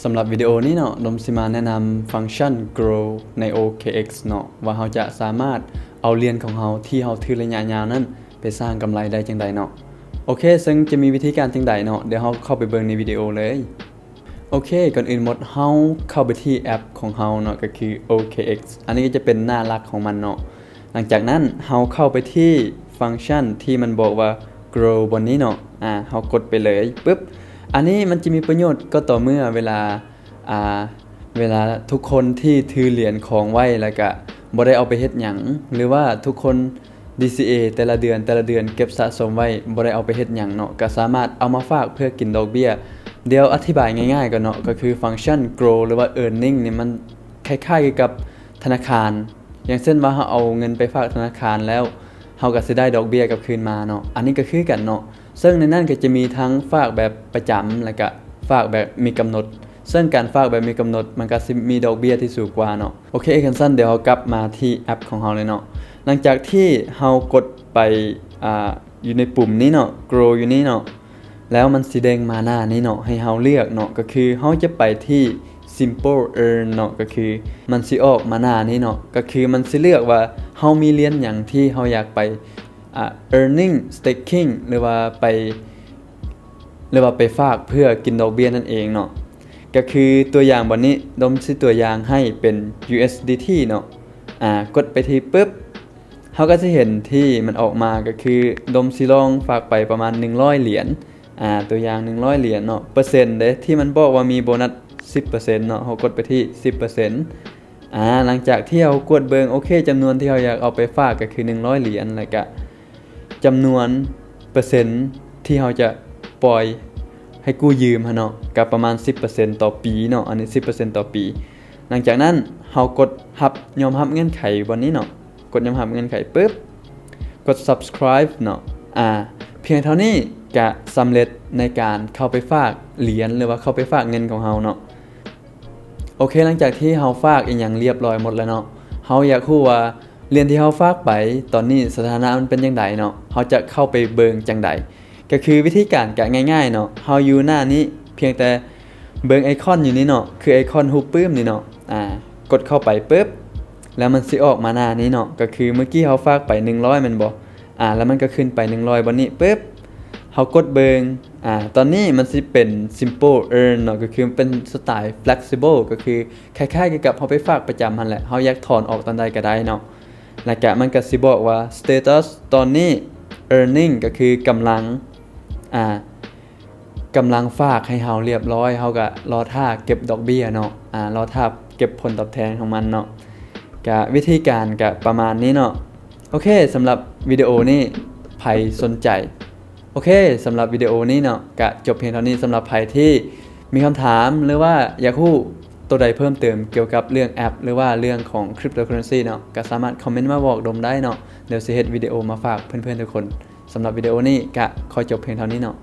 ສຳລັບວິດີໂອນີ້ເນາະ ດົມຊິມາແນະນຳຟັງຊັນ Grow ໃນ ໂອເຄເອັກ ເນາະ ວ່າເຮົາຈະສາມາດເອົາຫຼຽນຂອງເຮົາທີ່ເຮົາຖືໄລຍະຍາວນັ້ນ ໄປສ້າງກຳໄລໄດ້ຈັ່ງໃດເນາະ. ໂອເຄ ເຊິ່ງຈະມີວິທີການຈັ່ງໃດເນາະ ດຽວເຮົາເຂົ້າໄປເບິ່ງໃນວິດີໂອເລີຍ. ໂອເຄ ກ່ອນອື່ນໝົດເຮົາເຂົ້າໄປທີ່ແອັບຂອງເຮົາເນາະ ກໍຄື ໂອເຄເອັກ ອັນນີ້ກໍຈະເປັນໜ້າຫຼັກຂອງມັນເນາະ. ຫຼັງຈາກນັ້ນເຮົາເຂົ້າໄປທີ່ຟັງຊັນທີ່ມັນບອກວ່າ Grow ບ່ອນນີ້ເນາະ ອາ ເຮົາກົດໄປເລີຍປຶບ. ອັນນີ້ມັນຈະມີປະໂຫຍດກໍຕໍ່ເມື່ອເວລາ ອາ ເວລາທຸກຄົນທີ່ຖືຫຼຽນຂອງໄວ້ ແລ້ວກະບໍ່ໄດ້ເອົາໄປເຮັດຫຍັງ ຫຼືວ່າທຸກຄົນ ດີຊີເອ ແຕ່ລະເດືອນ ແຕ່ລະເດືອນເກັບສະສົມໄວ້ບໍ່ໄດ້ເອົາໄປເຮັດຫຍັງເນາະ ກໍສາມາດເອົາມາຝາກເພື່ອກິນດອກເບ້ຍ. ດຽວອະທິບາຍງ່າຍໆກ່ອນເນາະ ກໍຄືຟັງຊັນ Grow ຫຼືວ່າ Earning ນີ້ມັນຄ້າຍໆຄືກັບທະນາຄານ. ຢ່າງເຊັ່ນວ່າເຮົາເອົາເງິນໄປຝາກທະນາຄານແລ້ວ ເຮົາກໍຊິໄດ້ດອກເບ້ຍກັບຄືນມາເນາະ ອັນນີ້ກໍຄືກັນເນາະ. ເຊິ່ງໃນນັ້ນກໍຈະມີທັງຝາກແບບປະຈຳ ແລ້ວກະຝາກແບບມີກຳນົດ ເຊິ່ງການຝາກແບບມີກຳນົດມັນກໍຊິມີດອກເບ້ຍທີ່ສູງກວ່າເນາະ. ໂອເຄ ຄັນຊັ້ນດຽວເຮົາກັບມາທີ່ແອັບຂອງເຮົາເລີຍເນາະ. ຫຼັງຈາກທີ່ເຮົາກົດໄປ ອາ ຢູ່ໃນປຸ່ມນີ້ເນາະ Grow ຢູ່ນີ້ເນາະ ແລ້ວມັນຊິເດັ້ງມາໜ້ານີ້ເນາະ ໃຫ້ເຮົາເລືອກເນາະ ກໍຄືເຮົາຈະໄປທີ່ Simple Earn ເນາະ ກໍຄືມັນຊິອອກມາໜ້ານີ້ເນາະ ກໍຄືມັນຊິເລືອກວ່າເຮົາມີຫຼຽນຫຍັງທີ່ເຮົາຢາກໄປ ອາ Earning Staking ຫຼືວ່າໄປ ຫຼືວ່າໄປຝາກເພື່ອກິນດອກເບ້ຍນັ້ນເອງເນາະ. ກໍຄືຕົວຢ່າງບ່ອນນີ້ ດົມຊິຕົວຢ່າງໃຫ້ເປັນ USDT ເນາະ ອາ ກົດໄປທີ່ປຶບ ເຮົາກໍຊິເຫັນທີ່ມັນອອກມາ ກໍຄືດົມຊິລອງຝາກໄປປະມານໜຶ່ງຮ້ອຍຫຼຽນ ອາ ຕົວຢ່າງໜຶ່ງຮ້ອຍຫຼຽນເນາະ. ເປີເຊັນເດ້ ທີ່ມັນບອກວ່າມີໂບນັດສິບເປີເຊັນເນາະ ເຮົາກົດໄປທີ່ສິບເປີເຊັນ. ອາ ຫຼັງຈາກທີ່ເຮົາກວດເບິ່ງ ໂອເຄ ຈຳນວນທີ່ເຮົາຢາກເອົາໄປຝາກກໍຄືໜຶ່ງຮ້ອຍຫຼຽນ ແລ້ວກະຈຳນວນເປີເຊັນທີ່ເຮົາຈະປ່ອຍໃຫ້ກູ້ຢືມຫັ້ນເນາະ ກໍປະມານສິບເປີເຊັນຕໍ່ປີເນາະ ອັນນີ້ສິບເປີເຊັນຕໍ່ປີ. ຫຼັງຈາກນັ້ນເຮົາກົດຮັບ ຍອມຮັບເງື່ອນໄຂບ່ອນນີ້ເນາະ ກົດຍອມຮັບເງື່ອນໄຂປຶບ ກົດ Subscribe ເນາະ ອາ ພຽງເທົ່ານີ້ກະສຳເລັດໃນການເຂົ້າໄປຝາກຫຼຽນ ຫຼືວ່າເຂົ້າໄປຝາກເງິນຂອງເຮົາເນາະ. ໂອເຄ ຫຼັງຈາກທີ່ເຮົາຝາກອີ່ຫຍັງລຽບລ້ອຍໝົດແລ້ວເນາະ ເຮົາຢາກຮູ້ວ່າຫຼຽນທີ່ເຮົາຝາກໄປຕອນນີ້ສະຖານະມັນເປັນຈັ່ງໃດເນາະ ເຮົາຈະເຂົ້າໄປເບິ່ງຈັ່ງໃດ? ກໍຄືວິທີການກະງ່າຍໆເນາະ ເຮົາຢູ່ໜ້ານີ້ ພຽງແຕ່ເບິ່ງໄອຄອນຢູ່ນີ້ເນາະ ຄືໄອຄອນຮູບປຶ້ມນີ້ເນາະ ອາ ກົດເຂົ້າໄປປຶບ ແລ້ວມັນຊິອອກມາໜ້ານີ້ເນາະ ກໍຄືເມື່ອກີ້ເຮົາຝາກໄປໜຶ່ງຮ້ອຍແມ່ນບໍ່? ອາ ແລ້ວມັນກໍຂຶ້ນໄປໜຶ່ງຮ້ອຍບ່ອນນີ້ປຶບ ເຮົາກົດເບິ່ງ ອາ ຕອນນີ້ມັນຊິເປັນ Simple Earn ເນາະ ກໍຄືເປັນສະໄຕລ໌ Flexible ກໍຄືຄ້າຍໆຄືກັບເຮົາໄປຝາກປະຈຳຫັ້ນແຫຼະ ເຮົາຢາກຖອນອອກຕອນໃດກໍໄດ້ເນາະ. ແລ້ວກະມັນກະຊິບອກວ່າ Status ຕອນນີ້ Earning ກໍຄືກຳລັງ ອາ ກຳລັງຝາກໃຫ້ເຮົາລຽບລ້ອຍ ເຮົາກະລໍຖ້າເກັບດອກເບ້ຍເນາະ ອາ ລໍຖ້າເກັບຜົນຕອບແທນຂອງມັນເນາະ. ກະວິທີການກະປະມານນີ້ເນາະ. ໂອເຄ ສຳລັບວິດີໂອນີ້ ໃຜສົນໃຈ ໂອເຄ ສຳລັບວິດີໂອນີ້ເນາະ ກະຈົບພຽງເທົ່ານີ້. ສຳລັບໃຜທີ່ມີຄຳຖາມ ຫຼືວ່າຢາກຮູ້ໂຕໃດເພີ່ມເຕີມກ່ຽວກັບເລື່ອງແອັບ ຫຼືວ່າເລື່ອງຂອງ Cryptocurrency ເນາະ ກະສາມາດຄອມເມັນມາບອກດົມໄດ້ເນາະ. ດຽວຊິເຮັດວິດີໂອມາຝາກເພື່ອນໆທຸກຄົນ. ສຳລັບວິດີໂອນີ້ກະຂໍຈົບພຽງເທົ່ານີ້ເນາະ.